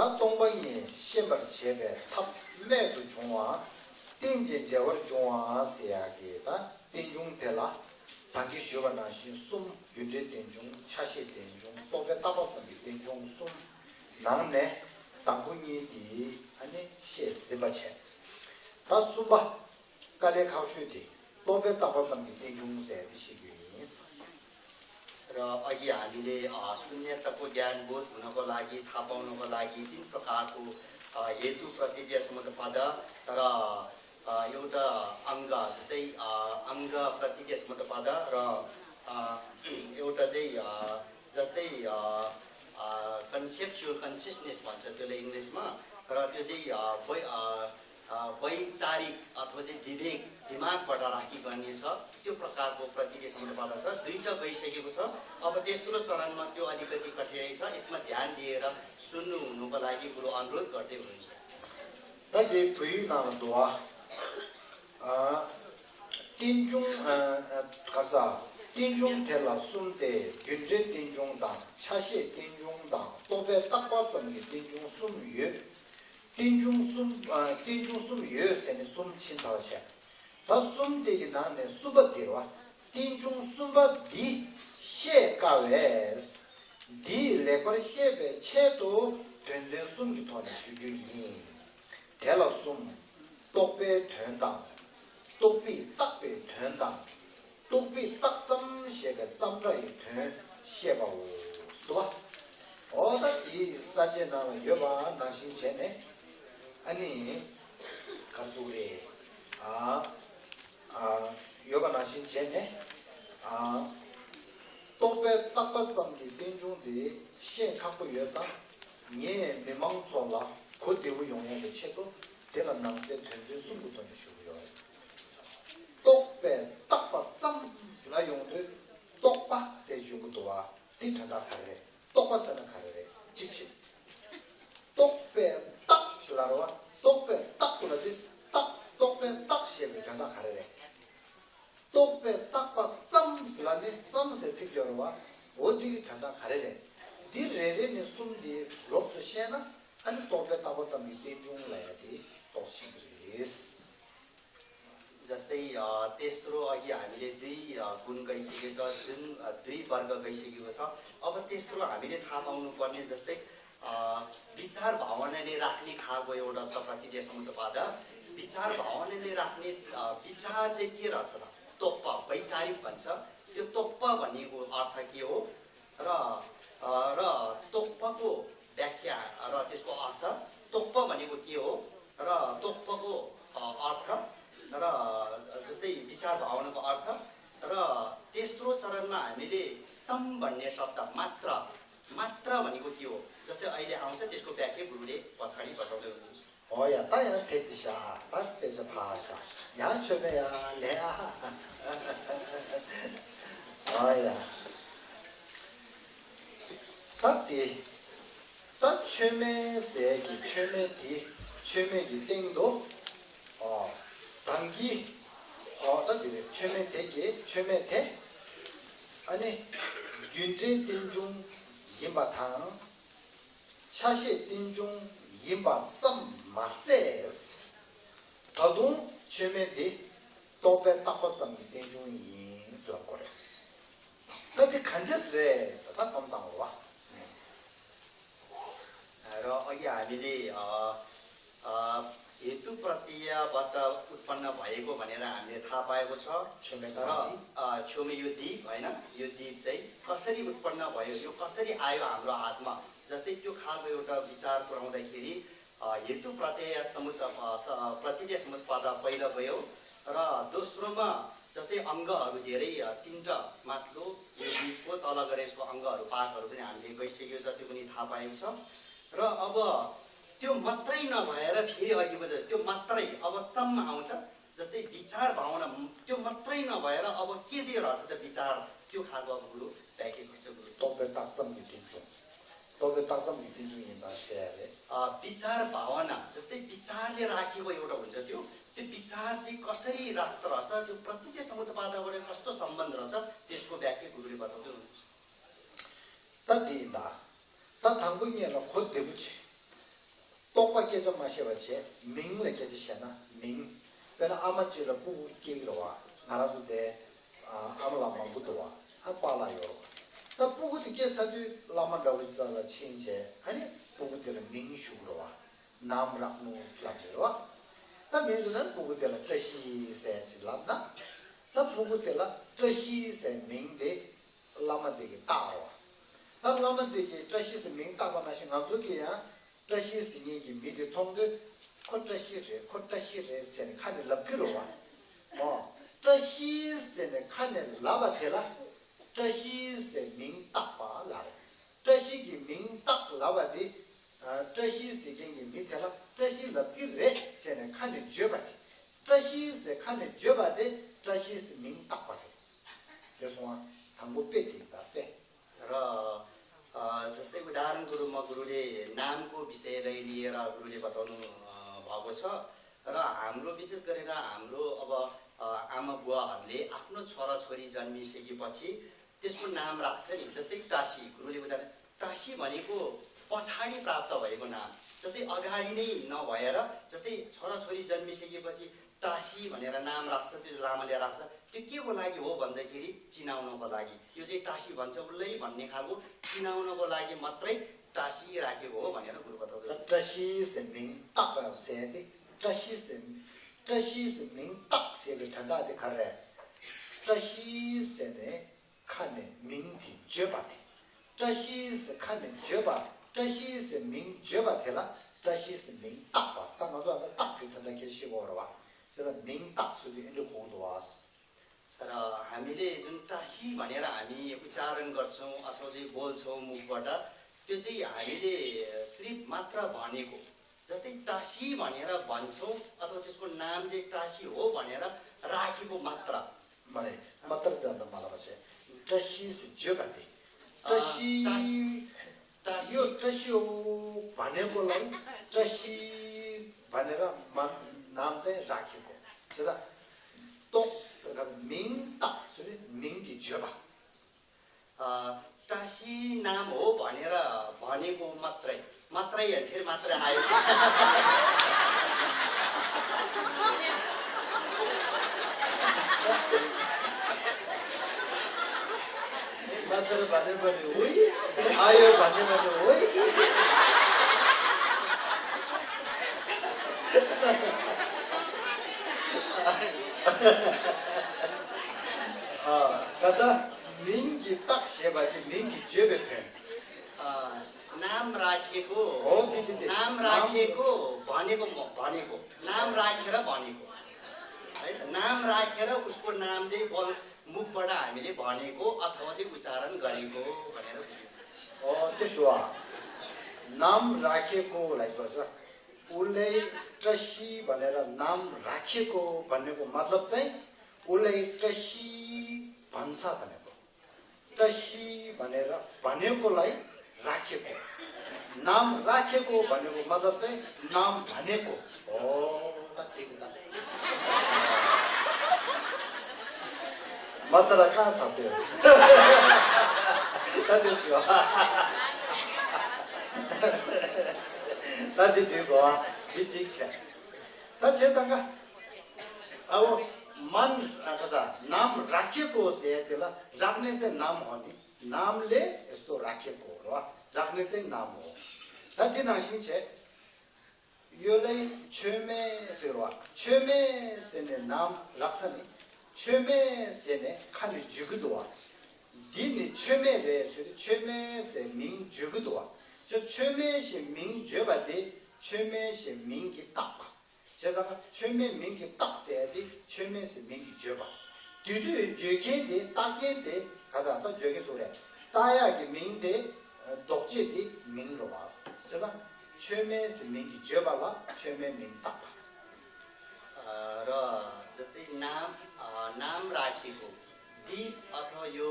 다 동방이 시험을 제배 탑 매도 중화 띵진 대월 중화세야게다 띵중텔라 단기 쉬어나시 숨 유제 띵중 차시 띵중 또게 따박선비 띵중 숨 나네 당군이디 아니 시세바체 다 숨바 깔레 가우슈디 또게 따박선비 띵중세 시기스 र अघि हामीले शून्य तत्त्व ज्ञान बोध हुनको लागि थाहा पाउनको लागि तीन प्रकारको हेतु प्रतिज्ञा सम्बन्ध पद र एउटा अङ्ग जस्तै अङ्ग प्रतिज्ञा सम्बन्ध पद र एउटा चाहिँ जस्तै कन्सेप्चुअल कन्सियसनेस भन्छ त्यसले इङ्ग्लिसमा र त्यो चाहिँ वैचारिक अथवा चाहिँ विवेक दिमागबाट राखी गर्ने छ त्यो प्रकारको प्रतिज्ञा सम्बन्ध पद छ दुईटा गइसकेको छ अब तेस्रो चरणमा त्यो अलिकति कठिनाइ छ यसमा ध्यान दिएर सुन्नु हुनुको लागि गुरु अनुरोध गर्दै हुनुहुन्छ ताकि तुई नाम दुआ तीनजुङ कसा तीनजुङ थेला सुनते 균제 तीनजुङ 당 차시 तीनजुङ 당 또베 딱바선이 तीनजुङ 숨유 तीनजुङ 숨유 세네 숨 친다셔 다 숨되기 나네 수버디와 तीनजुङ 수버디 셰가웨스 디 레퍼 셰베 체도 된제 숨기 도니 주규이 대라 숨 똑베 된다 똑비 딱베 된다 똑비 딱점 셰가 점라이 된 셰바오 스토바 어디 사제나 여바 나신 전에 아니 가수리 여바 나신 전에 똑베 딱바점기 빈중디 셰 갖고 여자 예 매망zor라 그대로 용해의 책도 대라 남세 전제 숨부터 주고요 똑베 딱바점 라용도 똑바 세주고도와 뒤편다 가래 똑바서는 가래 직시 똑베 딱 라로와 똑베 딱 그러지 딱 똑베 딱 셰베 전다 가래 똑베 딱바점 라네 점세 책저와 어디 전다 가래 디레레네 숨디 롭스시나 아니 똑베 딱바점 밑에중라야디 도시그리스 जस्तै तेस्रो अघि हामीले दुई गुण गइसकेको छ दुई वर्ग गइसकेको छ अब तेस्रो हामीले थाहा पाउनु पर्ने जस्तै विचार भावनाले राख्ने खालको एउटा छ प्रतिज्ञा सम्बन्ध पद विचार भावनाले राख्ने विचार चाहिँ के रहेछ त तोप्प वैचारिक भन्छ त्यो तोप्प भनेको अर्थ के हो र तोप्पको व्याख्या र त्यसको अर्थ तोप्प भनेको के हो र तोप्पको अर्थ र जस्तै विचार भावनाको अर्थ र तेस्रो चरणमा हामीले चम भन्ने शब्द मात्र भनेको के हो जस्तै अहिले आउँछ त्यसको व्याख्या गुरुले पछाडि बताउँदै हुनुहुन्छ 어야 따야 대티샤 따뜻해서 파샤 야처배야 내야 어야 따뜻 따체메세기 체메디 체메기 땡도 단기 따뜻해 체메대기 체메대 아니 윤제 띵중 임바탕 차시 띵중 임바점 마세스 더동 체메디 또베 딱바점 띵중이 스라고래 근데 간제스레 다 섬당으로 와 र अघि हामीले हेतु प्रतिज्ञाबाट उत्पन्न भएको भनेर हामीले थाहा पाएको छ र छेउमा यो दीप होइन यो दीप चाहिँ कसरी उत्पन्न भयो यो कसरी आयो हाम्रो हातमा जस्तै त्यो खालको एउटा विचार पुर्याउँदाखेरि हेतु प्रतिज्ञा समुद्ध पद पहिलो गयो र दोस्रोमा जस्तै अङ्गहरू धेरै तीनटा माथिल्लो यो दीपको तल गएर यसको अङ्गहरू पाठहरू पनि हामीले गइसकेको छ त्यो पनि थाहा पाएको छ र अब त्यो मात्रै नभएर फेरि अघिको त्यो मात्रै अब चम्म आउँछ जस्तै विचार भावना त्यो मात्रै नभएर अब के चाहिँ रहेछ त विचार त्यो खालको अब गुरु व्याख्या गर्छ गुरु विचार भावना जस्तै विचारले राखेको एउटा हुन्छ त्यो विचार चाहिँ कसरी राख्दो रहेछ त्यो प्रतिज्ञा सम्बन्ध पादाबाट कस्तो सम्बन्ध रहेछ त्यसको व्याख्या गुरुले बताउँदै हुनुहुन्छ 다 당분이라 곧 되부치 딱바 깨져 마셔봤지 밍을 깨지셔나 밍 그러나 아마지를 부부 깨기로 와 나라도 돼 아무라만 붙어와 아빠라요 나 부부도 깨서도 라만다고 있잖아 친제 아니 부부들은 민슈로 와 남락노 슬랍으로 와 나 민주는 부부들은 뜻이세 질랍나 나 부부들은 뜻이세 민데 라만되게 따와 나 라만되게 뜻이세 민 따와나시 남쪽이야 뜻이세 얘기 미리 통도 콧뜻이래 세는 칸을 납기로 와 뜻이세 칸을 라바텔라 뜻이세 민 따와 라 뜻이기 민 따 라바디 뜻이세 경기 밑에라 뜻이 납기래 세는 칸을 줘봐디 뜻이세 칸을 줘봐디 뜻이세 민 따와 그래서 한국 빼기 있다 빼 जस्तै उदाहरणको रूपमा गुरुले नामको विषयलाई लिएर गुरुले बताउनु भएको छ र हाम्रो विशेष गरेर हाम्रो अब आमा बुवाहरूले आफ्नो छोराछोरी जन्मिसकेपछि त्यसको नाम राख्छ नि जस्तै टासी गुरुले उदाहरण टासी भनेको पछाडि प्राप्त भएको नाम जस्तै अगाडि नै नभएर जस्तै छोराछोरी जन्मिसकेपछि टासी भनेर नाम राख्छ त्यो लामाले राख्छ त्यो के को लागि हो भन्दाखेरि चिनाउनको लागि यो चाहिँ टासी भन्छ उल्लै भन्ने खालको चिनाउनको लागि मात्रै टासी राखेको हो भनेर गुरु बताउँदै टासी से मिङ ताक सेदे टासी से मिङ ताक सेले ठन्डा दे खरे टासी से ने खाने मिङ की जबा टासी से खाने जबा टासी से मिङ जबा थेला टासी से मिङ ताक वास ता नजो ताक के ठन्डा के सिगोर वा त्यो मिङ ताक सुदि इन्डो कोड वास र हामीले जुन टासी भनेर हामी उच्चारण गर्छौं अथवा चाहिँ बोल्छौं मुखबाट त्यो चाहिँ हामीले सिर्फ मात्र भनेको जस्तै टासी भनेर भन्छौं अथवा त्यसको नाम चाहिँ टासी हो भनेर राखेको मात्र माने मात्र जान्दा मलाई चाहिँ टासी से जबाले टासी यो टासी हो भनेकोलाई टासी भनेर नाम चाहिँ राखेको जता तो मिङ ताक सुरे मिङ की जबा टासी नाम हो भनेर भनेको मात्रै फेरि मात्रै आयो मात्र भने ओइ आयो भने ओइ कता मिङकी ताक सेवाकी मिङकी जेबे थे नाम राखेको हो दिदी नाम राखेको भनेको नाम राखेर भनेको है नाम राखेर उसको नाम चाहिँ बोल मुखबाट हामीले भनेको अथवा चाहिँ उच्चारण गरेको भनेर त्यसो नाम राखेको लागि छ उले टसी भनेर नाम राखेको भन्नेको मतलब चाहिँ उले टसी भन्छ भनेको टसी भनेर भनेकोलाई राखेको नाम राखेको भनेको मतलब चाहिँ नाम भनेको हो मात्र कहाँ छ त्यो 다들 뒤서 비직체 다 제상가 아우 만 아가자 남 라키고 세텔라 작네세 남 어디 남레 에스토 라키고 와 작네세 나모 다디나 신체 요레 최메세로와 최메세네 남 락사니 최메세네 칸이 주기도와 디니 최메레 최메세 민 주기도와 저 최매시 민죄바데 최매시 민기 딱 제가 최매 민기 딱 세야지 최매시 민기 죄바 뒤뒤 죄케데 딱게데 가자 또 죄게 소리 따야게 민데 독제데 민로 와서 제가 최매시 민기 죄바라 최매 민딱 र जस्तै नाम राखेको दीप अथवा यो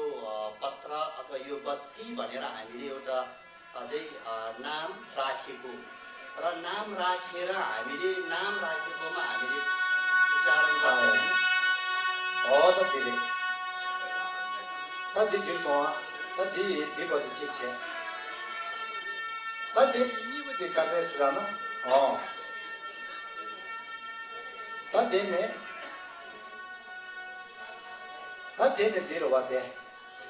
पत्र अथवा यो बत्ती भनेर हामीले एउटा अझै नाम राखेको र नाम राखेर हामीले नाम राखेकोमा हामीले उच्चारण गर्छौँ दिले ता दिजे सोआ ता दिबो दिजे ता दि निबो दि कारेसराना 다 되네. 다 되네 데려와대.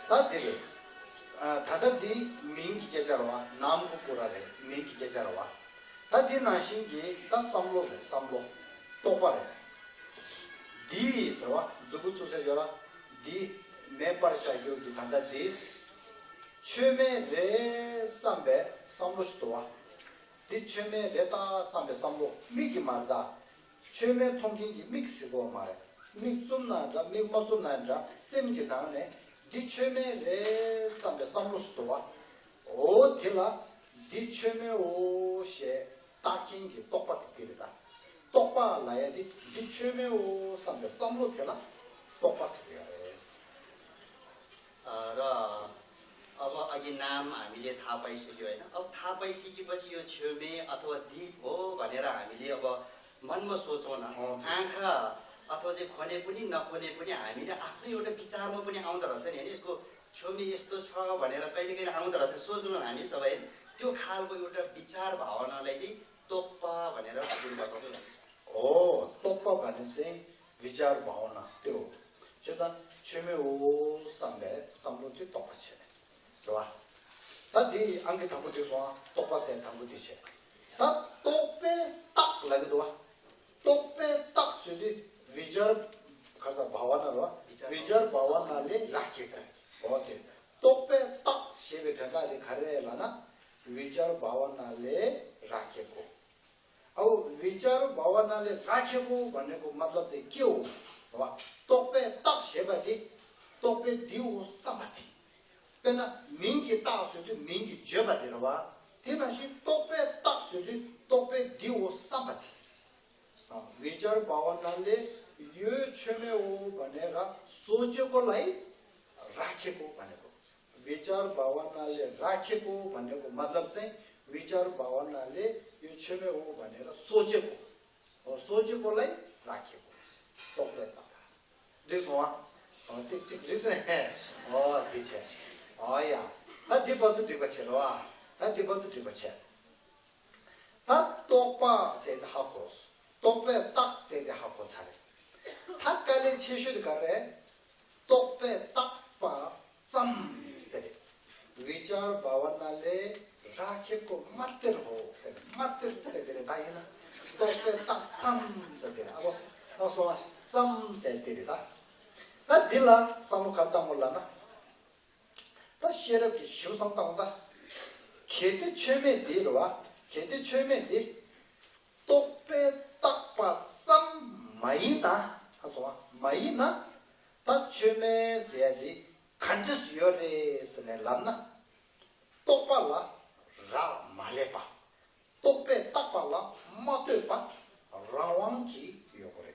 다 되게. 다다디 민기 계자로와 남국고라래 민기 계자로와. 다디 나신기 다 삼로 똑바래. 디서와 주부투세저라 디 메파르샤 요기 단다 디스 최메 레 삼베 삼로스토와 디 최메 레타 삼베 삼로 미기 말다 최메 통기기 믹스고 말해 믹좀나다 믹마좀나다 셈기 다음에 디 최메 레 삼베 삼로스토와 오 딜라 디 최메 오셰 따킹기 똑바로 되다 똑바 나야디 디 최메 오 삼베 삼로 되나 똑바스요 र अब अघि नाम हामीले थाहा पाइसक्यो होइन अब थाहा पाइसकेपछि यो छेउमे अथवा दीप हो भनेर हामीले अब मनमा सोचौँ न आँखा अथवा चाहिँ खोले पनि नखोले पनि हामीले आफ्नो एउटा विचारमा पनि आउँदो रहेछ नि होइन यसको छेउमे यस्तो छ भनेर कहिले कहिले आउँदो रहेछ सोच्नु हामी सबै त्यो खालको एउटा विचार भावनालाई चाहिँ तोक्पा भनेर बुझ्नुभएको लाग्छ ओ तोक्पा भने चाहिँ विचार भावना त्यो चाहिँ 최메 오 삼베 삼로티 똑같이 좋아 다디 안게 담고 줘서 똑같이 담고 뒤체 다 똑배 딱 라기도 와 똑배 딱 쓰디 위저 가서 바와나로 위저 바와나래 라키가 어때 똑배 딱 쉐베 가가리 가래라나 위저 바와나래 라키고 아우 위저 바와나래 라키고 भनेको मतलब चाहिँ के हो वा तोपे तक शेबती तोपे दिउ सबती पेना मिंगी तासुदि मिंगी जेबती रवा तेनाशी तोपे तक सुदि तोपे दिउ सबती विचार भावनाले यो छेमे हो भनेर सोचेको लाई राखेको भनेको विचार भावनाले राखेको भनेको मतलब चाहिँ विचार भावनाले यो छेमे हो भनेर सोचेको लाई राखेको 똑같다. this one this this 야. 나 디버도 디버체로와. 나 디버도 디버체. 다 똑바 세드 하고. 똑배 딱 세드 하고 살아. 다 깔린 치슈드 가래. 똑배 딱바 쌈 세드. 위자 바완날레 라케코 맞대로 세드. 맞대로 세드에 다이나. 똑배 딱쌈 세드. 아고 어서 점 세트이다. 나 딜라 사무 간다 몰라나. 나 시럽기 쇼상다 온다. 개대 최메 딜와 개대 최메 딜 똑배 딱바 쌈 마이다. 하소와 마이나 다 최메 세디 간지스 요레스네 람나. 똑발라 라 말레파. 똑배 딱발라 마테파 라왕키 요거래.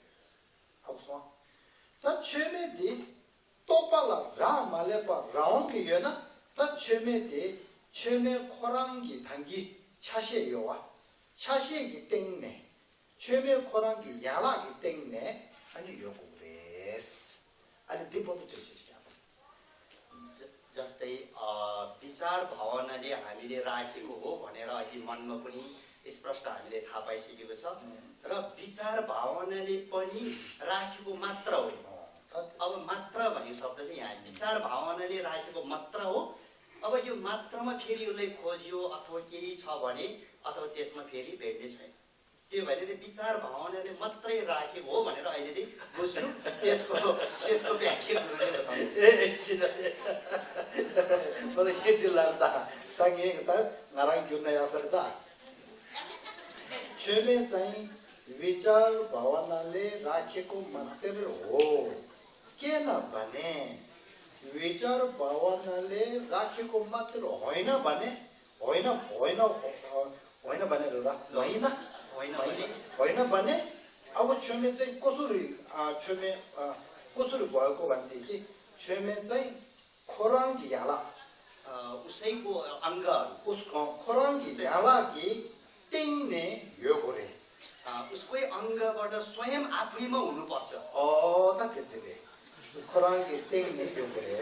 하고서 나 최메디 똑발라 라 말레파 라온기 여나 나 최메디 최메 코랑기 단기 차시에 요와 차시에기 땡네 최메 코랑기 야라기 땡네 아니 요거 그래스 아니 디포도 되시죠 जस्तै विचार भावनाले हामीले राखेको हो भनेर अघि मनमा पनि स्पष्ट हामीले थाहा पाइसकेको छ र विचार भावनाले पनि राखेको मात्र होइन अब मात्र भन्ने शब्द चाहिँ यहाँ विचार भावनाले राखेको मात्र हो अब यो मात्रमा फेरि उसलाई खोजियो अथवा केही छ भने अथवा त्यसमा फेरि भेट्ने छैन त्यो भएर विचार भावनाले मात्रै राखेको हो भनेर अहिले चाहिँ बुझ्नु त्यसको व्याख्या मलाई के दिलाउँदा ताङे त नराङ जुन यासरदा छेमे चाहिँ विचार भावनाले राखेको मात्र हो किन भने विचार भावनाले राखेको मात्र होइन भने होइन होइन होइन भनेर होइन भने अब छेमे चाहिँ कसरी भएको भनेदेखि छेमे चाहिँ खोराङ्गी याला उसैको अङ्ग उसको खोराङ्गी यालाकी टिङ्ने यो गोरे उसकै अङ्गबाट स्वयं आफैमा हुनुपर्छ त त्यतिले खोराङ्गी टिङ्ने यो गोरे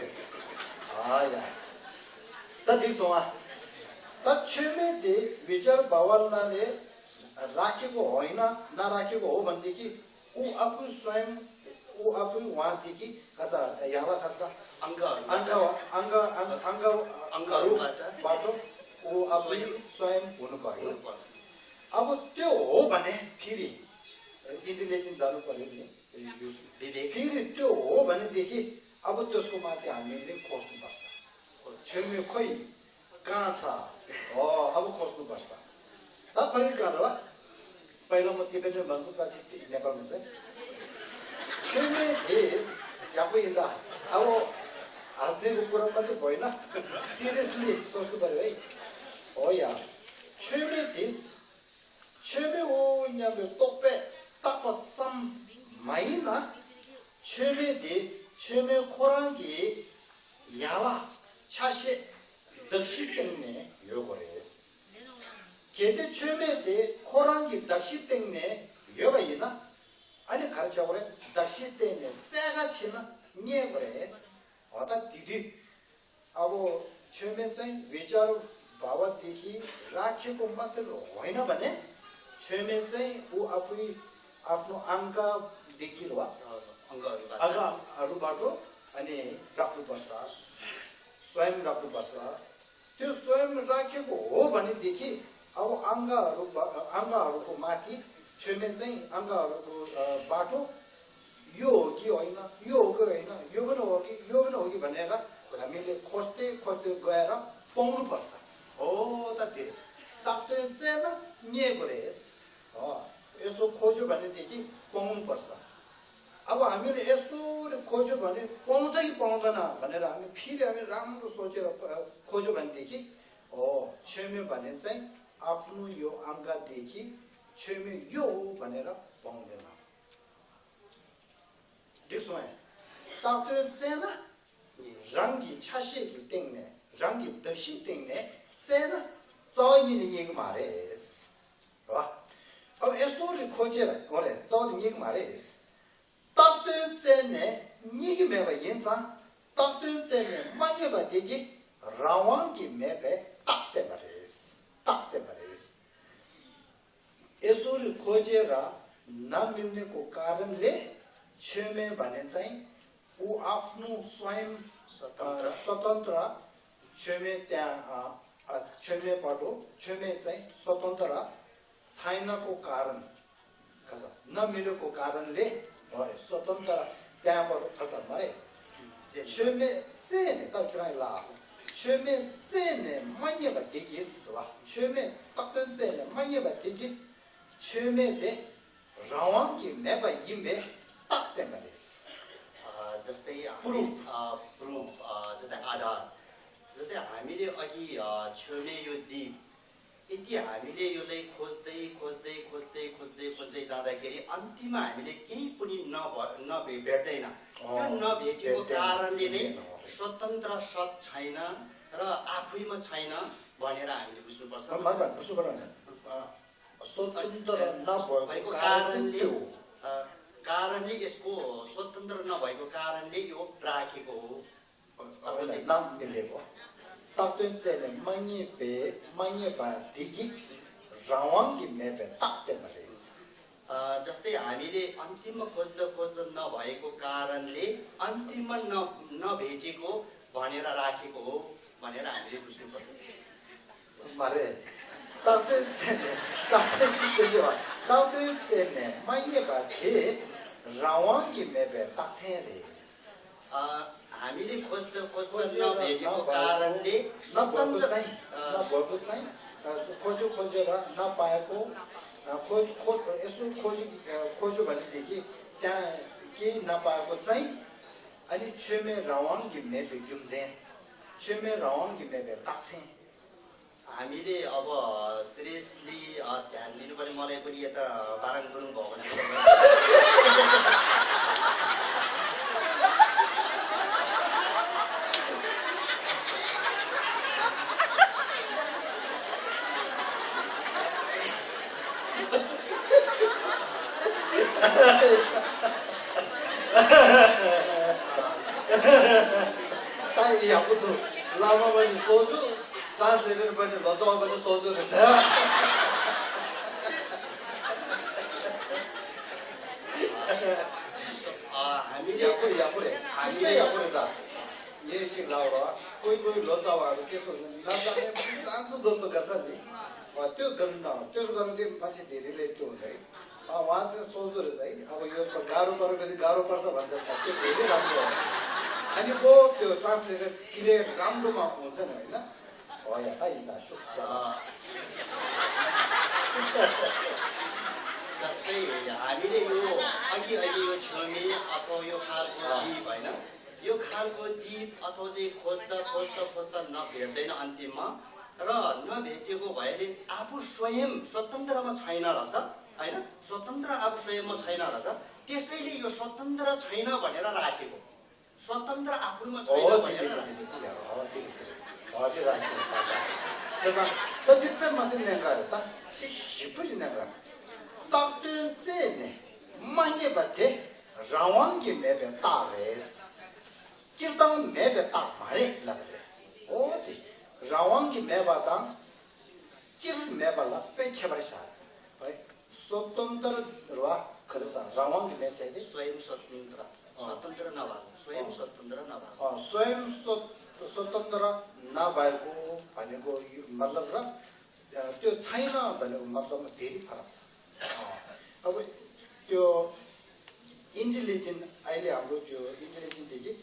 आया त दिसोमा त छेमे दे विचार भावनाले राखेको होइन नराखेको हो भनेदेखि ऊ आफू स्वयं ऊ आफू उहाँदेखि कसा यहाँ कस्ता अङ्गहरूबाट ऊ आफू स्वयं हुनु पर्यो अब त्यो हो भने फेरि इन्टेलिजेन्स जानु पर्यो नि फेरि त्यो हो भनेदेखि अब त्यसको माथि हामीले खोज्नुपर्छ छेउमा खोइ कहाँ छ अब खोज्नुपर्छ तपाईँ कहाँ पहिला म तिब्बतमा भन्छु पछि नेपालमा चाहिँ छेउमा देश यहाँ पहिला अब हाँस्नेको कुरा मात्रै भएन सिरियसली सोच्नु पर्यो है हो या छेउमा देश छेउमा हो यहाँ तोपे तप सम माइना छेउमा दे छेउमा खोराङ्गी याला छासे दक्षिण 땡네 요거레스 걔들 처음에 때 코랑기 낚시 땡네 요가 있나 아니 가르쳐 그래 낚시 땡네 쇠가 치나 녀거레스 어다 디디 아고 처음에 생 외자로 바와 되기 라키고 맞들어 와이나 바네 처음에 생우 아프이 아프노 안가 되기로 와 안가 아루바토 아니 잡고 봤다 स्वयं राख्नुपर्छ त्यो स्वयं राखेको हो भनेदेखि अब अङ्गहरूको माथि छेउमा चाहिँ अङ्गहरूको बाटो यो हो कि होइन यो हो कि होइन यो पनि हो कि भनेर हामीले खोज्दै गएर पाउनुपर्छ हो त त्यो तात्तै चाहिँ नियेकोरेस यसो खोज्यो भनेदेखि पाउनुपर्छ अब हामीले यस्तो खोज्यो भने पाउँछ कि पाउँदैन भनेर हामी फेरि हामी राम्रो सोचेर खोज्यो भनेदेखि छेउमा भने चाहिँ आफ्नो यो अङ्गदेखि छेउमा यो भनेर पाउँदैन त्यसो भए तातो चाहिँ रङ्गी छासेकी 땡네 रङ्गी दक्षि 땡네 चाहिँ चौनिने एक मारेस हो अब यसोले खोजेर गरे चौनि एक मारेस 딱든 쟤네 니기 매바 연상 딱든 쟤네 만져봐 되기 라왕기 매배 딱대 말이스 에소를 고제라 남윤네 고가른레 처음에 반엔사이 우 아프노 स्वयं स्वतन्त्र 처음에 त्यहाँ 처음에 बाटो 처음에 चाहिँ स्वतन्त्र छैनको कारण कसा नमिलेको कारणले स्वतन्त्र त्यहाँबाट खसा मरे छेउमा चाहिँ तकिराइ ला छेउमा चाहिँ मान्यबा देखिस वा छेउमा तक्कन चाहिँ मान्यबा देखि छेउमा दे रावणकी मेबा इमे तक्ते मरेस जस्तै प्रुफ जस्तै आधार जस्तै हामीले अघि छेउमा यो द्वीप यति हामीले यसलाई खोज्दै जाँदाखेरि अन्तिममा हामीले केही पनि भेट्दैन त्यो नभेटेको कारणले नै स्वतन्त्र सत छैन र आफैमा छैन भनेर हामीले बुझ्नुपर्छ स्वतन्त्र नभएको कारणले यसको स्वतन्त्र नभएको कारणले यो राखेको हो नाम मिलेको तात्तुन चाहिँ मान्यबा देखि रावणकी मेबे तात्ते मरेस जस्तै हामीले अन्तिममा खोज्दा नभएको कारणले अन्तिममा नभेटेको भनेर राखेको हो भनेर हामीले बुझ्नुपर्छ मारे तात्तुन चाहिँ मान्यबा देखि रावणकी मेबे तात्ते मरेस हामीले खोज्दा नभेटेको कारणले खोजेर नपाएको यसो खोज्यो भनेदेखि त्यहाँ केही नपाएको चाहिँ अनि छेउमा रावणकी मेबे गुम्जे छेउमा रावणकी मेबे ताक्छे हामीले अब सिरियसली ध्यान दिनुपर्ने मलाई पनि यता बाराङ गुरुङ भएको ताई यापुतो लामा पनि सोच्यो ट्रान्सलेटर पनि लजाउ पनि सोच्यो रहेछ ya 그러다. ये चीज लाओ कोई लोचा वाला केसो ना जाने सांसो दोस्तों का सभी और त्यो करना के पाछे दे रिलेट हो जाए वहाँ से सोच रहे जाए अब यो पर गारो पर सब भन्छ सके धेरै राम्रो हो अनि वो त्यो ट्रान्सलेटर क्लियर राम्रोमा हुन्छ नि हैन हो या भाइ दा शुक्र जस्तै हामीले यो अघि यो छेउमी अथवा यो खालको द्वीप होइन यो खालको द्वीप अथवा चाहिँ खोज्दा नभेट्दैन अन्तिममा र नभेटेको भएले आफू स्वयं स्वतन्त्रमा छैन रहेछ होइन स्वतन्त्र आफू स्वयंमा छैन रहेछ त्यसैले यो स्वतन्त्र छैन भनेर राखेको स्वतन्त्र आफूमा छैन भनेर चिरतांग में बेटा मारे लगते ओ दी रावण की मैं बाता चिर में बाला पे छबरशा भाई स्वतंत्र रवा खरसा रावण की मैं से स्वयं स्वतन्त्र नभए स्वयं स्वतन्त्र नभए स्वयं स्वतन्त्र नभएको भनेको मतलब र त्यो छैन भनेको मतलबमा धेरै फरक छ अब त्यो इन्टेलिजेन्ट अहिले हाम्रो त्यो इन्टेलिजेन्ट देखि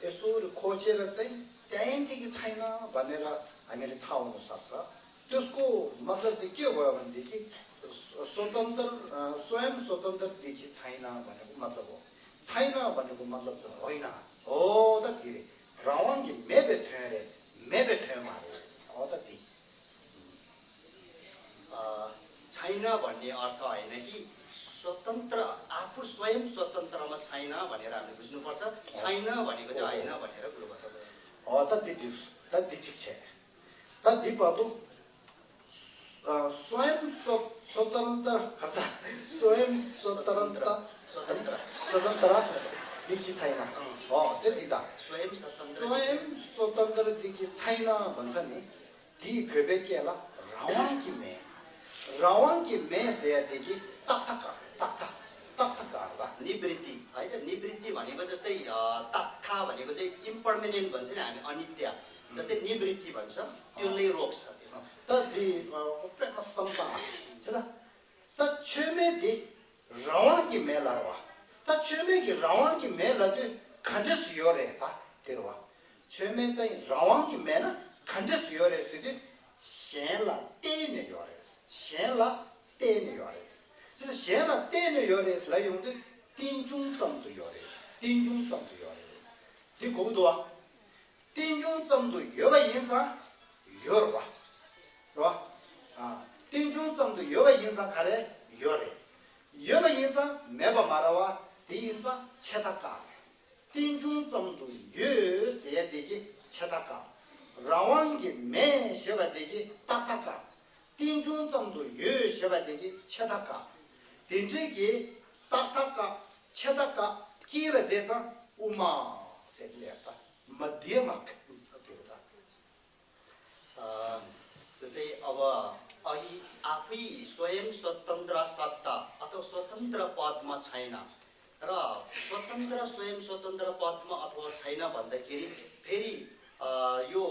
यसो खोजेर चाहिँ त्यहीँदेखि छैन भनेर हामीले थाहा हुन सक्छ त्यसको मतलब चाहिँ के भयो भनेदेखि स्वयं स्वतन्त्रदेखि छैन भनेको मतलब हो छैन भनेको मतलब चाहिँ होइन हो त के रे रावण कि मेबे थियो मारे हो त ती छैन भन्ने अर्थ होइन कि स्वतन्त्र आफू स्वयं स्वतन्त्रमा छैन भनेर हामीले बुझ्नुपर्छ छैन भनेको चाहिँ होइन भनेर कुरो बताउँछ ठिक छ तद्धिपदु स्वयं स्वतन्त्र देखि छैन त्यति त स्वयं स्वतन्त्र देखि छैन भन्छ नि ती फेबे केला रावण की मैं से देखि निवृत्ति होइन निवृत्ति भनेको जस्तै तथा भनेको चाहिँ इम्पर्मानेन्ट भन्छ नि हामी अनित्य जस्तै निवृत्ति भन्छ त्यसले रोक्छ रावण की मेला रावण की मेला खण्डस यो रे तेरवा छेमे चाहिँ रावण की मेला खण्डस यो रे सिधै शेला तेने यो रे就是写了电的有的是来用的丁中怎么有的你够多丁中怎么有个印象有了吧是吧啊丁中怎么有个印象看来有的有个印象没办法了哇第一张切他干丁中怎么有些的切他干让王的没写完的打他干丁中怎么有写完的切他干dinjiki takaka chetaka kira desa uma sedleta madhyamak जस्तै अब अघि आफै स्वयं स्वतन्त्र सत्ता अथवा स्वतन्त्र पदमा छैन र स्वयं स्वतन्त्र पदमा अथवा छैन भन्दाखेरि फेरि यो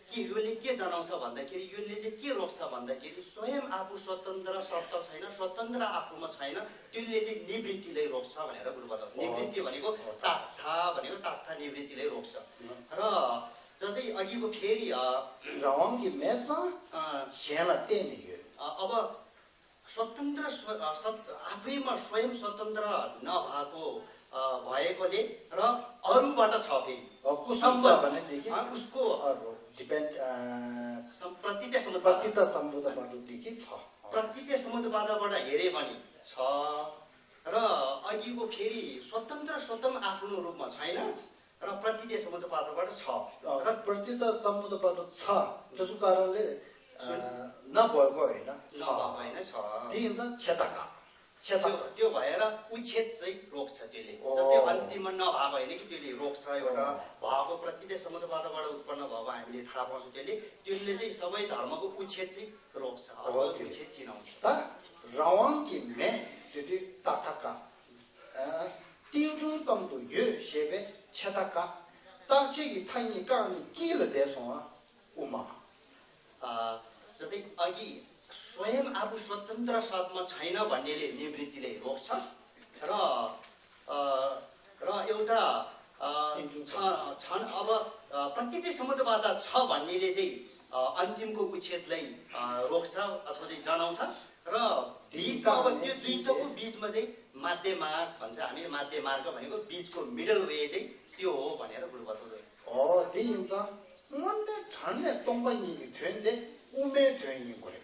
योले के जनाउँछ भन्दाखेरि योले चाहिँ के रोक्छ भन्दाखेरि स्वयं आफू स्वतन्त्र सत्ता छैन स्वतन्त्र आफूमा छैन त्यसले चाहिँ निवृत्तिलाई रोक्छ भनेर कुरो बताउँछ निवृत्ति भनेको तात्था निवृत्तिलाई रोक्छ र जस्तै अघिको फेरि अब स्वतन्त्र आफैमा स्वयं स्वतन्त्र नभएको भएकोले र अरूबाट छ फेरि उसको प्रतीत समुदायबाट हेरे पनि छ र अघिको फेरि स्वतन्त्र आफ्नो रूपमा छैन र प्रतीत समुदायबाट छ र प्रतीत समुदायबाट छ त्यसको कारणले नभएको होइन त्यो भएर उच्छेद चाहिँ रोक्छ त्यसले जस्तै अन्तिममा नभएको होइन कि त्यसले रोक्छ एउटा भएको प्रतीत समुदायबाट उत्पन्न भएको हामीले थाहा पाउँछौँ त्यसले चाहिँ सबै धर्मको उच्छेद चाहिँ रोक्छ उच्छेद चिनाउँछ रावण कि मैं सिद्धि ताथका 丁中总督有写呗 chedaga 딱지기 타니 강이 끼를 대송아 우마 जस्तै अघि स्वयं आफू स्वतन्त्र साथमा छैन भन्नेले निवृत्तिले रोक्छ र एउटा छन् अब प्रत्येक सम्बन्धबाट छ भन्नेले चाहिँ अन्तिमको उच्छेदलाई रोक्छ अथवा चाहिँ जनाउँछ र बिचमा अब त्यो दुईटको बिचमा चाहिँ माध्य मार्ग भन्छ हामीले माध्य मार्ग भनेको बिचको मिडल वे चाहिँ त्यो हो भनेर गुरुबतले दिन्छ 원래 전에 동반이 되는데 꿈에 되는 거래.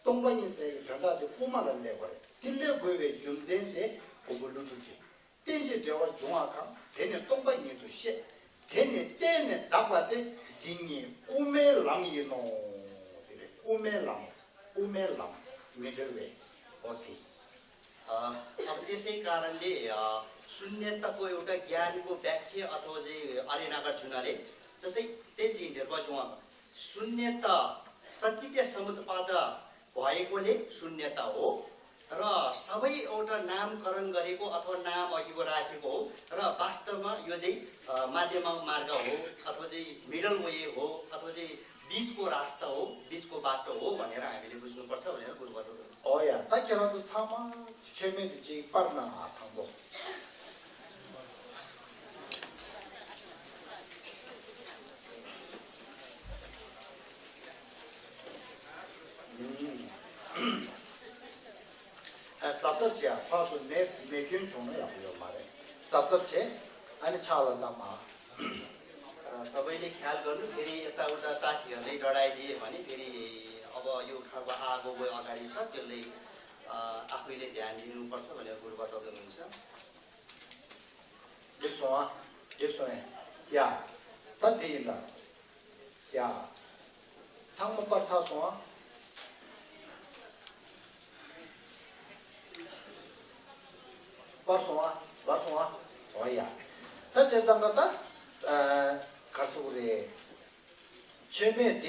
동반이서 전다도 꿈만을 내 거래. 딜레 거에 경쟁인데 고불로 주지. 땡제 저와 중앙강 되는 동반이도 시. 되는 때는 답하대 딩이 꿈에 랑이노. 그래. 꿈에 랑. 미들웨. 어디? अब त्यसै कारणले शून्यताको एउटा ज्ञानको व्याख्या अथवा चाहिँ अरेनाका चुनाले जस्तै तेन्जी इन्टरको जुवा शून्यता प्रत्यक्ष समुद्रपाद भएकोले शून्यता हो र सबै एउटा नामकरण गरेको अथवा नाम अघिको राखेको हो र वास्तवमा यो चाहिँ माध्यम मार्ग हो अथवा चाहिँ मिडल वे हो अथवा चाहिँ बीचको रास्ता हो बीचको बाटो हो भनेर हामीले बुझ्नुपर्छ भनेर गुरुबत 어야, 딱히라도 사마 최면이지 빠르나 당고. sabdabchiya, pasu mekyun chungna yapıyor mare. Sabdabchi, ani chalanda ma. सबैले ख्याल गर्नु फेरि यताउता साथीहरूले डढाइदिए भने फेरि अब यो खालको आगो गयो अगाडि छ त्यसले आफैले ध्यान दिनुपर्छ भनेर गुरु बताउँदै हुनुहुन्छ यसो या तदिला या 상모 빠차소 빠소아 어야 다제당가다 가서 우리 최면에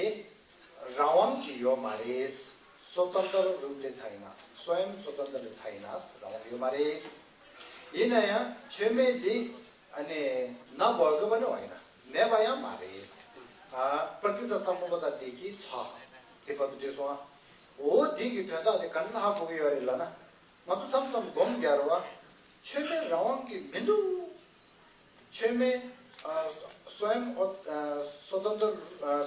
रावण यो मारेस स्वतन्त्र रूपले छैन स्वयं स्वतन्त्र छैन रावण यो मारेस यो नयाँ छेमेदी अनि नभएको पनि होइन नेवाया मारेस प्रकृत सम्बन्धता देखि छ त्यो त्यसो हो देखि त अनि कन्न हा पुग्यो अरे ल न म त सम्म गम ग्यारवा छेमे रावण कि बिन्दु छेमे स्वयं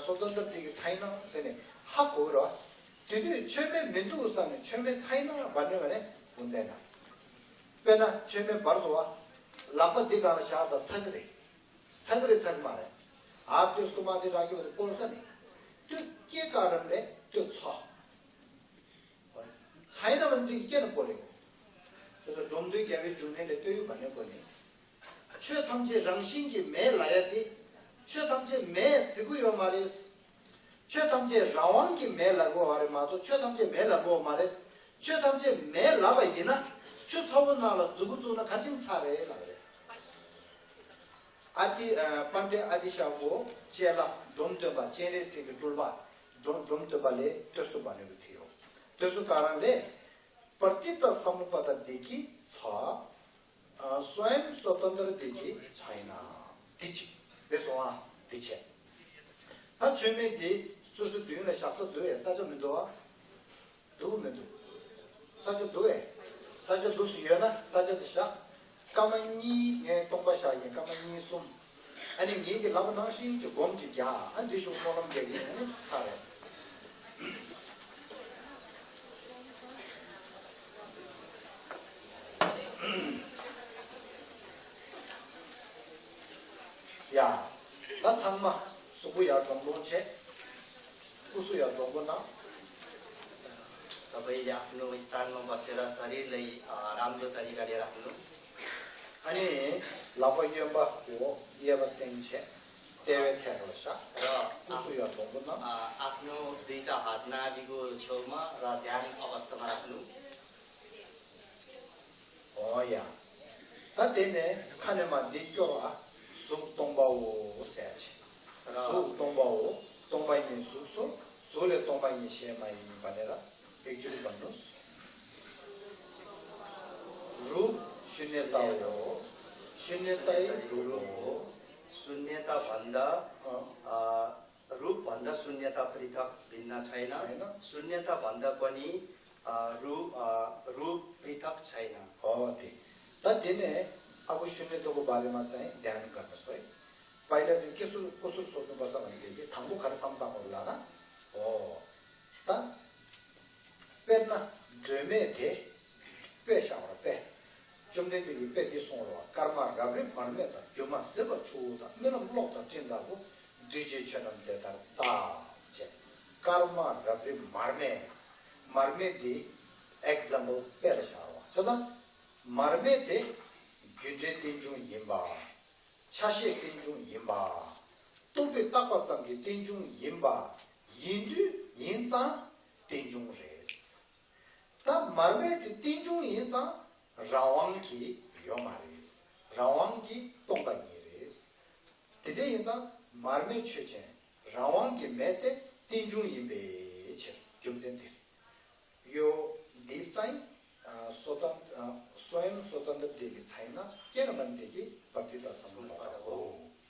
स्वतन्त्र देखि छैन छैन हक हो र त्यो छेमे बिन्दु उस्ताने छेमे छैन भन्ने भने हुँदैन पेना छेमे बर्दवा लापति का शाद सगरे छ मारे हात त्यसको माथि राख्यो भने पोल्छ नि त्यो के कारणले त्यो छ छैन भनेदेखि किन पोलेको त्यो डोमदुई ग्याबे जुनेले त्यो भनेको नि 최탐제 랑신기 매 라야디 최탐제 매 쓰고요 말이스 최탐제 라왕기 매 라고 말이 마도 최탐제 매 라고 말이스 최탐제 매 라바이나 최타원나라 주구주나 같이 차래 라래 아디 반데 아디샤고 제라 좀더바 제레스기 줄바 좀더발레 테스트 바네비티요 테스트 कारणले प्रत्येक सम्पदा देखि छ स्वयं स्वतन्त्र देखि छैन दिछि बेसोआ दिछि ता छेमे दि सुसु दुने शास्त्र दुए साज मिदो दु मिदो साज दुए साज दुसु यना साज दिशा कामनी ने तोंबाशा ये कामनी सुम अनि निगे लाबनाशी जो गोमजि या अनि दिशु मोलम गेनि अनि सारे या 나 참마 수부야 정도체 कुसुया जोगना सबैले आफ्नो स्थानमा बसेर शरीरलाई राम्रो तरिकाले राख्नु अनि लापयम्बा हो येबतेंचे तेवे थेरोसा र कुसुया जोगना आफ्नो दुईटा हात नाभिको छेउमा र ध्यान अवस्थामा राख्नु ओया ततेने खानेमा दिक्योआ सुक्तोंबाओ सेच सुक्तोंबाओ तोंबाइने सुसु सोले तोंबाइने शेमाइ भनेर एक्चुअली भन्नुस् रूप शून्यता हो शून्यताई रूप शून्यताभन्दा रूपभन्दा शून्यता पृथक भिन्न छैन शून्यताभन्दा पनि रूप पृथक छैन दिने अब शून्यताको बारेमा चाहिँ ध्यान गर्नुहोस् है पहिला चाहिँ कसो सोध्नुपर्छ भनेदेखि थाङ्गो खाएर सम्पाको होला न हो त पेन ड्रेमे थे पेशावर पे जुम्ने दिली पे दिसोंलो कर्मा गब्रे मनमे त जुमा सेब छुदा मेन ब्लॉक त चिन्दाको दिजे चनम देता ता छे कर्मा गब्रे मर्मे दि एक्जाम्पल पेशावा सदा मर्मे दे 균제 땡중 임바 차시 땡중 임바 또베 딱박상기 땡중 임바 인주 인상 땡중 레스 다 말베 땡중 인상 라왕기 요마레스 라왕기 동바니레스 데데 인상 말메 최체 라왕기 메테 땡중 임베체 좀센데 요 딥사인 स्वयं स्वतंत्र देवी छैन किन भनेदेखि प्रतिता सम्बन्ध हो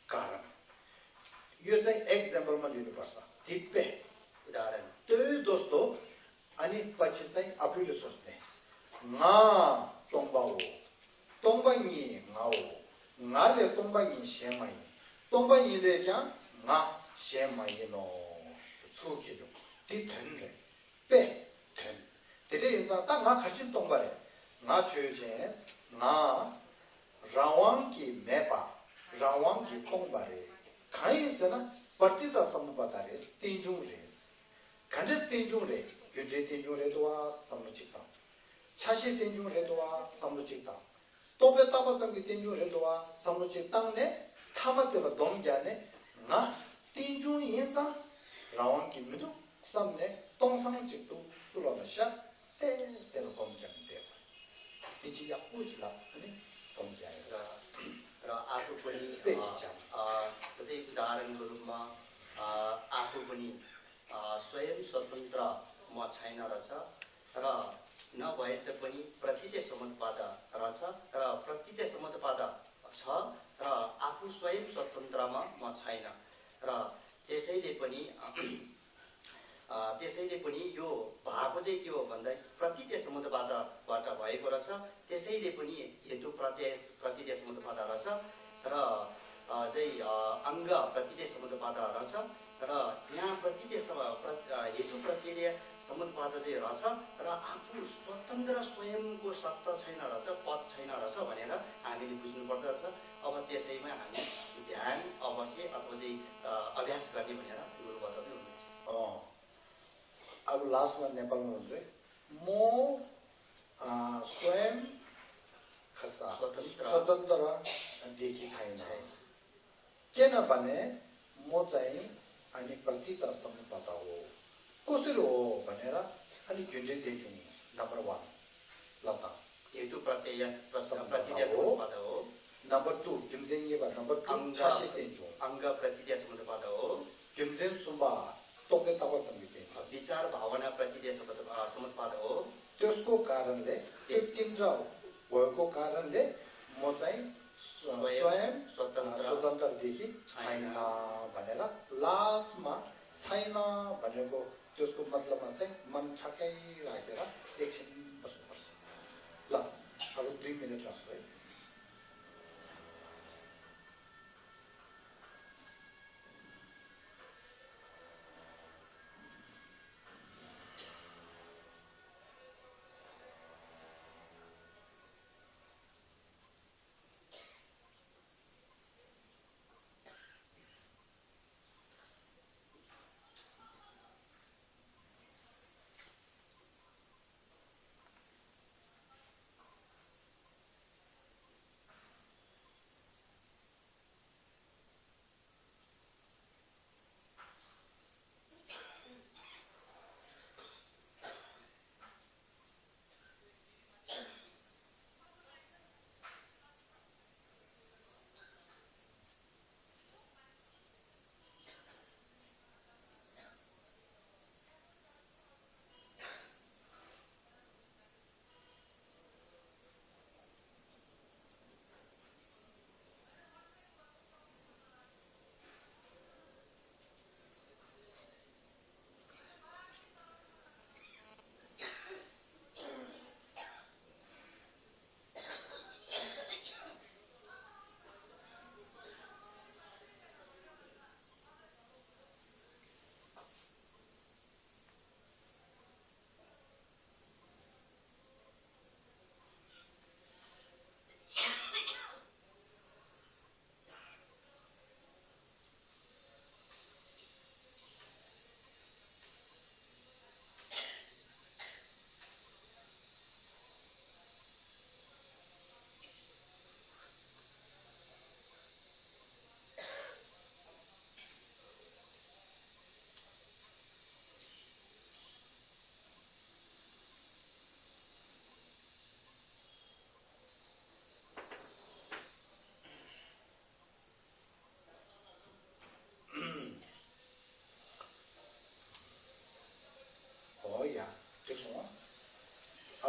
कारण यो चाहिँ एक्जाम्पलमा लिनुपर्छ दिप्पे उदाहरण त्यही दोस्तो अनि पछि चाहिँ आफूले सोच्ने nga tongbawo tongbanyi ngao ngale tongbanyi shemai tongbanyi le kya nga shemai no tsukilo di tenre pe ten 데레 인사 딱나 가신 동발에 나 주제스 나 라왕기 메바 라왕기 통발에 가이스나 버티다 삼바다레스 띵중레스 간제 띵중레 규제 띵중레도와 삼무직다 차시 띵중레도와 삼무직다 또베 따바장기 띵중레도와 삼무직당네 타마데가 동자네 나 띵중 인사 라왕기 미도 삼네 동상직도 수로다샤 때로 공개한대요. 이제 약보지라 아니 공개하라. र आफू पनि जस्तै उदाहरणको रूपमा आफू पनि स्वयं स्वतन्त्र म छैन रहेछ र नभए पनि प्रतिले सम्बन्धबाट रहेछ र प्रतिले सम्बन्धबाट छ र आफू स्वयं स्वतन्त्रमा म छैन र त्यसैले पनि यो भएको चाहिँ के हो भन्दा प्रतिदेश सम्बन्धबाट भएको रहेछ त्यसैले पनि हेतु प्रतिदेश सम्बन्धबाट रहेछ र चाहिँ अङ्ग प्रतिदेश सम्बन्धबाट रहेछ र यहाँ प्रतिदेश हेतु प्रतिदेश सम्बन्धबाट चाहिँ रहेछ र आफू स्वतन्त्र स्वयंको सत्ता छैन रहेछ पद छैन रहेछ भनेर हामीले बुझ्नुपर्दो रहेछ अब त्यसैमा हामी ध्यान अवश्य अथवा चाहिँ अभ्यास गर्ने भनेर गुरु बताउँदै हुनुहुन्छ अब लास्टमा नेपालमा हुन्छ म स्वयं खसा स्वतन्त्र देखि छैन किनभने म चाहिँ अनि प्रतिता सम्बन्ध हो कसरी हो भनेर अनि जुन चाहिँ दिन्छु नम्बर 1 लता हेतु प्रतिदेश सम्बन्ध हो नम्बर 2 जुन चाहिँ यो नम्बर 2 चासे दिन्छु अङ्ग प्रतिदेश सम्बन्ध हो जुन चाहिँ सुम्बा तोके तब समिति विचार भावना प्रतिदेश सम्बन्ध हो त्यसको कारणले तिम्रो भएको कारणले म चाहिँ स्वयं स्वतन्त्र देखि छैन भनेर लास्टमा छैन भनेको त्यसको मतलबमा चाहिँ मन ठक्कै राखेर एकछिन बस्नुपर्छ ल अब 2 मिनेट रह्यो है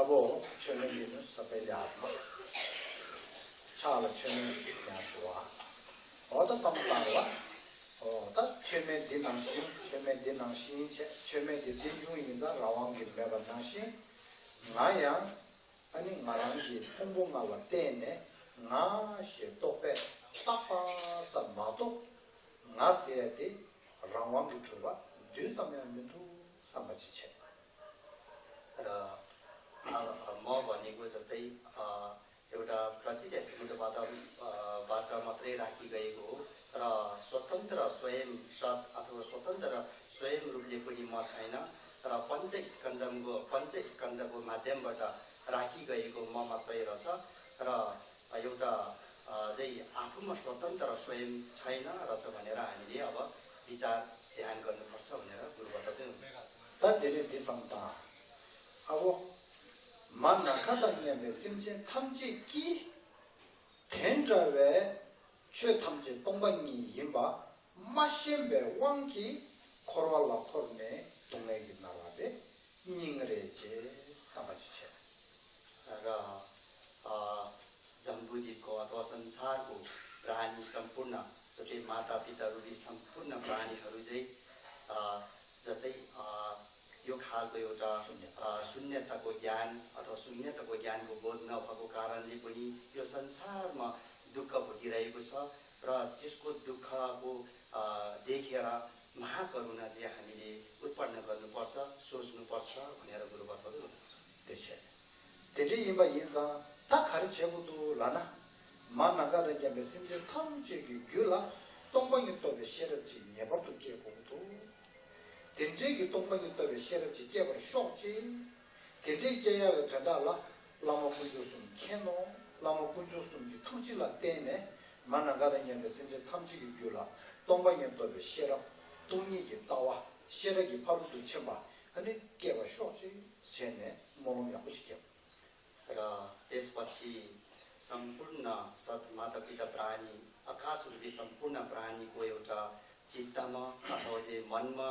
아보 최면이는 사벨이 아마 차라 최면 수냐시와 어디 삼다와 다 최면 대낭신 최면 대낭신 최면 대중인자 라왕기 매반낭신 나야 아니 말한기 홍보가와 때네 나시 또배 딱빠자 마도 나세야디 라왕기 주바 뒤서면도 삼바지체 र म भनेको जस्तै एउटा प्रतिदेशबाट मात्रै राखी गएको हो र स्वतन्त्र स्वयं सत् अथवा स्वतन्त्र स्वयं रूपले पनि म छैन र पञ्चस्कन्धको माध्यमबाट राखी गएको म मात्रै रहेछ र एउटा चाहिँ आफूमा स्वतन्त्र स्वयं छैन रहेछ भनेर हामीले अब विचार ध्यान गर्नुपर्छ भनेर गुरुबाट चाहिँ 아고 만나카다냐메 심제 탐지기 텐자웨 최탐지 동방이 임바 마셴베 왕기 코로알라 코르네 동네기 나라베 닝레제 사바지체 र जम्बुद्वीपको अथवा संसारको प्राणी सम्पूर्ण जस्तै मातापिता रूपी सम्पूर्ण प्राणीहरू चाहिँ जस्तै यो खालको एउटा शून्यताको ज्ञान अथवा शून्यताको ज्ञानको बोध नभएको कारणले पनि यो संसारमा दुःख भोगिरहेको छ र त्यसको दुःखको देखेर महाकरुणा चाहिँ हामीले उत्पन्न गर्नुपर्छ सोच्नुपर्छ भनेर गुरुबतहरू हुनुहुन्छ त्यसले इमा इन्सा ता 가르쳐고도 라나 만나가다 이제 메신저 탐지기 규라 동방이 또 쉐르지 네버도 깨고도 된제기 동방이 또 쉐르지 깨버 쇼지 된제 깨야 된다라 라모 부주스 캐노 라모 부주스 투지라 때네 만나가다 이제 메신저 탐지기 규라 동방이 또 쉐르 동이기 따와 쉐르기 바로도 쳐봐 아니 깨버 쇼지 제네 몸을 약시켜 र त्यसपछि सम्पूर्ण सत् मातापिता प्राणी आकाश रूपी सम्पूर्ण प्राणीको एउटा चित्तमा अथवा चाहिँ मनमा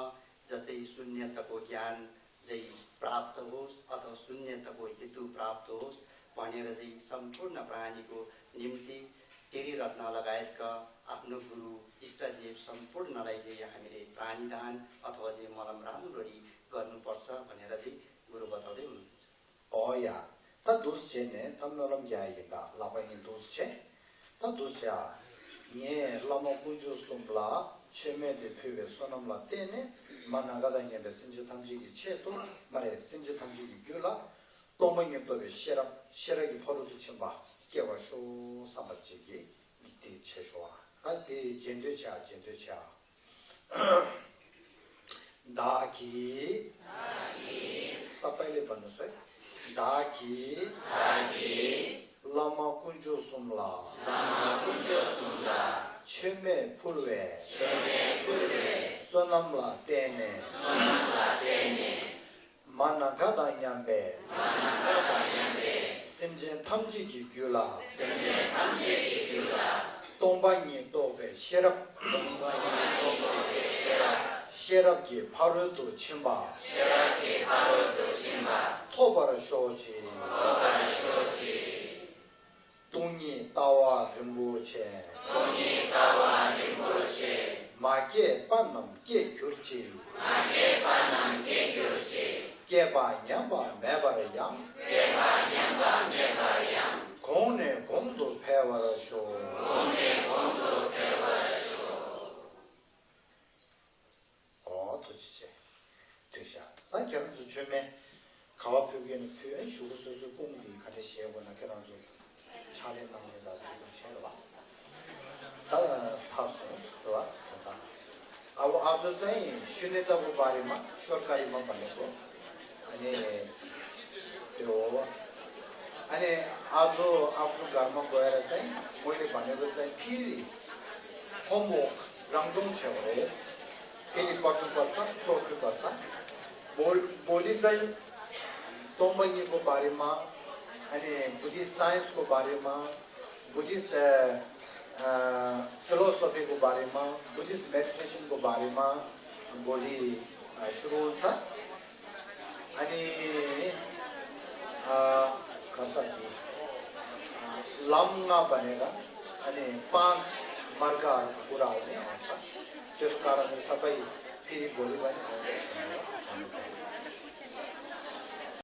जस्तै शून्यताको ज्ञान चाहिँ प्राप्त होस् अथवा शून्यताको हेतु प्राप्त होस् भनेर चाहिँ सम्पूर्ण प्राणीको निम्ति तेरी रत्न लगायतका आफ्नो गुरु इष्टदेव सम्पूर्णलाई चाहिँ हामीले प्राणीदान अथवा चाहिँ मलम राम्ररी गर्नुपर्छ भनेर चाहिँ गुरु बताउँदै हुनुहुन्छ ता दुसचेने तमनम याइदा लाबाइन दुसचे ता दुसचा ने लामा कुजुसुमला चेमेदे फेवे सोनमला तेने मानागादान्ये बे신지 탐지기 체도 말에 신지 탐지기 교라 동방에 또 쉐라기 포로도 쳔바 깨와쇼 삼바지기 밑에 체쇼아 가디 젠되차 다기 사파일레 번스에 다기 라마 군주숨라 체메 풀웨 소남라 테네 마나가다냐베 심제 탐지기 규라 동방이 또베 쉐랍기 바로도 침바 토바라 쇼지 동이 따와 림보체 마게 반남 게 교지 게바 냠바 매바라양 공내 공도 배워라쇼 도지체 되샤 난 결혼도 처음에 가와 표기에는 표현 쉬고서서 공부를 가르치거나 결혼도 차례당에다 주고 채로 다 사서 좋아 아우 아저자이 쉬내다고 말이마 쇼카이만 받고 아니 아주 앞으로 가면 거야라 자이 뭐를 받는 자이 필리 호모 랑종체오레 필리 빠져서 소크 빠서 बोली चाहिँ तोम्बंगी को बारे में यानी बुद्धिस्ट साइंस को बारे में बुद्धिस्ट फिलोसफी को बारे में बुद्धिस्ट मेडिटेशन को बारे में बोली शुरू था यानी लामगा बनेर अनि 5 मार्गहरूको कुरा आउने आउँछ त्यस कारणले सबै फेरि भोलि पनि आउँछ